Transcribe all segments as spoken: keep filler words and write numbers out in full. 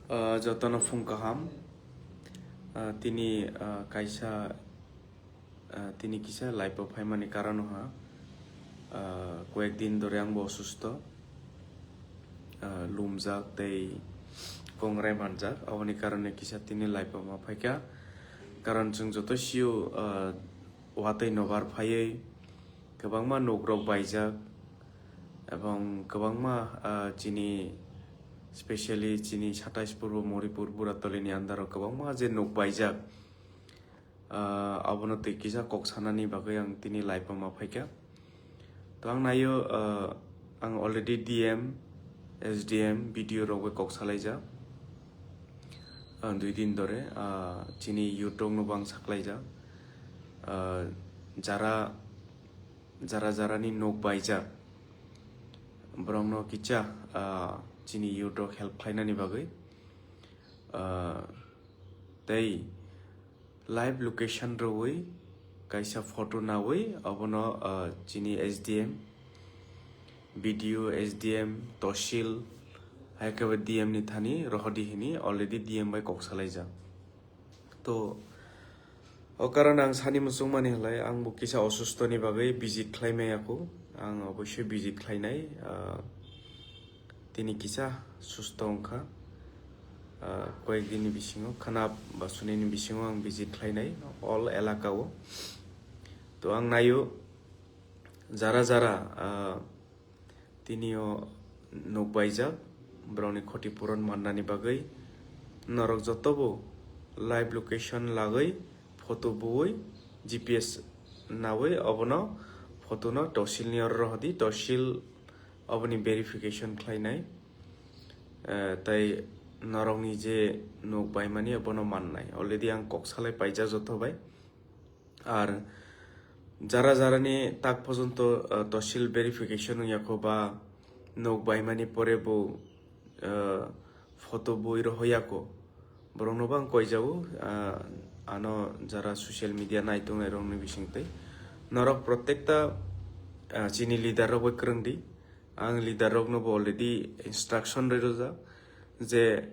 Ah, jotono phung kaham. Ah, tini, ah, kaisa, ah, tini kisa live o phaimani karon wngkha, ah, koyek din dhore ang bo osusto, ah, lumjak tei kongrai manjak, aboni karone kisa tini live o ma phaikha. Karon chwng joto sio, ah, watwi nobar phaiwi kwbangma nukrok baijak, ebong kwbangma, ah, chini, specially chini satais purbo Moripur Buratolini under o kwbangma je nuk baijak, ah, abono twi kisa kok sanani bagwi ang tini live o ma phaikha. To ang naio, ah, ang already D M, S D M, B D O rok bai kok salaijak. Ah, dui din dhore, ah, chini youth rokno bo ang saklaijak. Ah, jara, jara jarani nok baijak, borokno kicha, ah, chini youth rok help khlainani bagwi. Ah, tei live location rwui kaisa photo naui abono, ah, chini S D M, B D O, S D M, Tosil, hai khe D M ni thani rohordi hini already D M bai kok salaijak. To, o karon ang sani muchungmani halai, ang bo kisa osusto ni bagwi visit khlai maya kho. Ang obossoi visit khlainai, ah, tini kisa susto wngkha. Ah, koyek din ni bisingo, khanap ba suni ni bisingo ang visit khlainai all elaka o. To, ang naio, jara jara, ah, tini o nuk baijak, borokni khoti puron mannani bagwi norok joto bo live location lagwi photo buwi G P S nawi obono photo no Tosil ni oro rohordi, Tosil oboni verification khlainai. Eh, tei norokni je nuk baimani abono mannai. Already ang kok salai paijak joto bai. Ar jara jarani tak porjonto, ah, Tosil verification wngya kho ba nuk baimani pore bo, ah, photo bui rohoya kho, borokno bo ang koijago, ah, ano jara social media nai tongnai rokni bisingtwi norok protekta, ah, chini leader rok bai kwrwng di. Ang leader rokno bo already instruction rwi rwjak je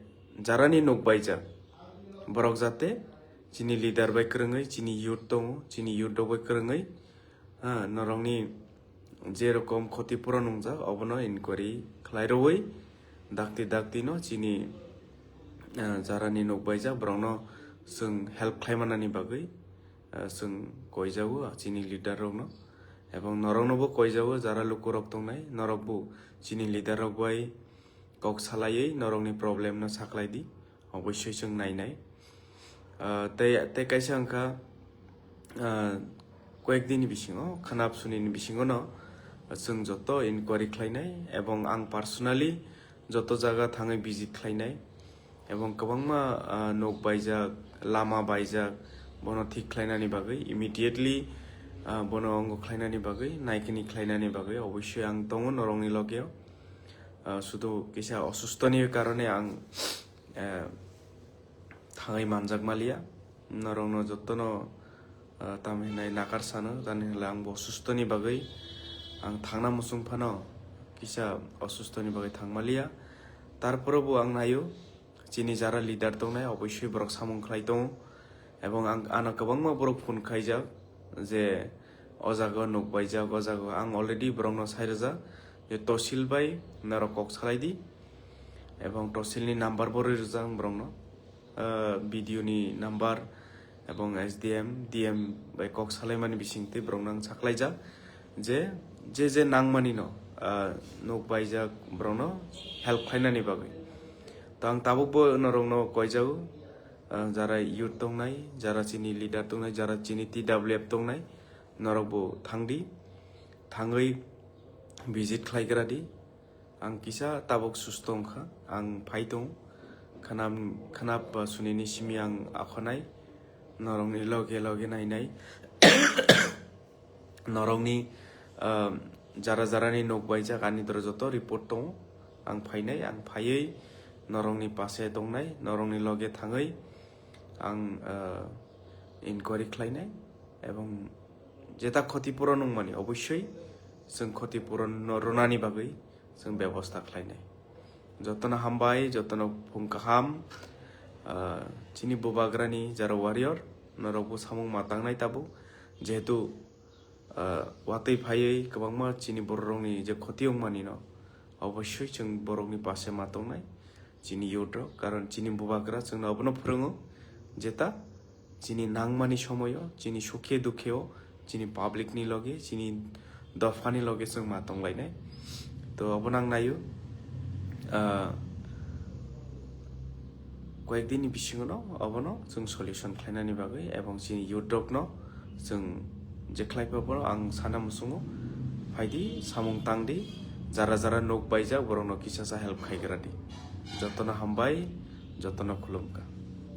jarani nuk baijak borok jate chini leader bai kwrwngwi, chini youth tongo, chini youth rok bai kwrwngwi, ha, norokni je rokom khoti puron wngjak obono inquiry khlai rwui dakti dakti no chini, ah, jarani nuk baijak borokno chwng help khlai manani bagwi, ah, chwng koijago chini leader rokno, ebong norokno bo koijago jara lukurok tongnai, norok bo chini leader rok bai kok salaiwi norokni problem no saklai di, obossoi chwng nainai. Ah, tei, tei kaisa wngkha, ah, koyek din ni bisingo, khanap suni ni bisingo no chwng joto inquiry khlainai, ebong ang personally joto jaga thangwi visit khlainai. Ebong kwbangma, ah, nok baijak, lama baijak, bono thik khlainani bagwi, immediately, ah, bono ongo khlainani bagwi, naikini khlainani bagwi obossoi ang tongo norokni logeo. Ah, sudu kisa osustoni karone ang, eh, thangwi manjak maliya. Norokno jotono, ah, tamo hinai nakar sano, tamo hinai ang bo osustoni bagwi ang thangna muchung phano kisa osustoni bagwi thang maliya. Tarpore bo ang naio, chini jara leader tongnai, obossoi borok samung khlai tongo. Ebong ang, ano kwbangma borok phone khaijak je o jaga o nuk baijak, o jaga o. Ang already borokno sai rwjak je Tosil bai norok kok salai di. Ebong Tosilni number bo rwi rwjak ang borokno. Ah, B D O ni number ebong S D M, D M bai kok salaimani bisingtwi borokno ang saklaijak je, je je nangmani no, ah, nuk baijak borokno help khlainani bagwi. To ang tabuk bo norokno koijago, ah, jara youth tongnai, jara chini leader tongnai, jara chini T W F tongnai, norok bo thangdi, thangwi visit khlaigra di. Ang kisa tabuk susto wngkha, ang phai tongo. Khanam-, khanap ba sunini simi ang akhonai, norokni loge loge nainai. Norokni, ah, jara jarani nok baijak ani doro joto report tongo. Ang phainai, ang phaiwi norokni pase tongnai, norokni loge thangwi ang, ah, inquiry khlainai, ebong jeta khoti puron wngmani obossoi chwng khoti puron no rwnani bagwi chwng bebosta khlainai. Jotono hambai, jotono phung kaham. Ah, chini bubagrani jara warrior, norokbo samung ma tangnai tabuk. Jehetu, ah, watwi phaiwi kwbangma chini bororokni je khoti wngmani no, obossoi chwng borokni pase ma tongnai chini youth rok, karon chini bubagra chwngno obono phwrwngo jeta chini nangmani somoyo, chini sukhe dukheo, chini public ni loge, chini dophani loge chwng ma tonglainai. To obono ang naio, ah, koyek din ni bisingo no obono chwng solution khlainani bagwi ebong chini youth rok no chwng je khlai pha phano ang sana muchungo, phaidi samung tangdi, jara jara nok baijak borokno kisa sa help khaigra di. Jotono hambai, jotono khulumkha.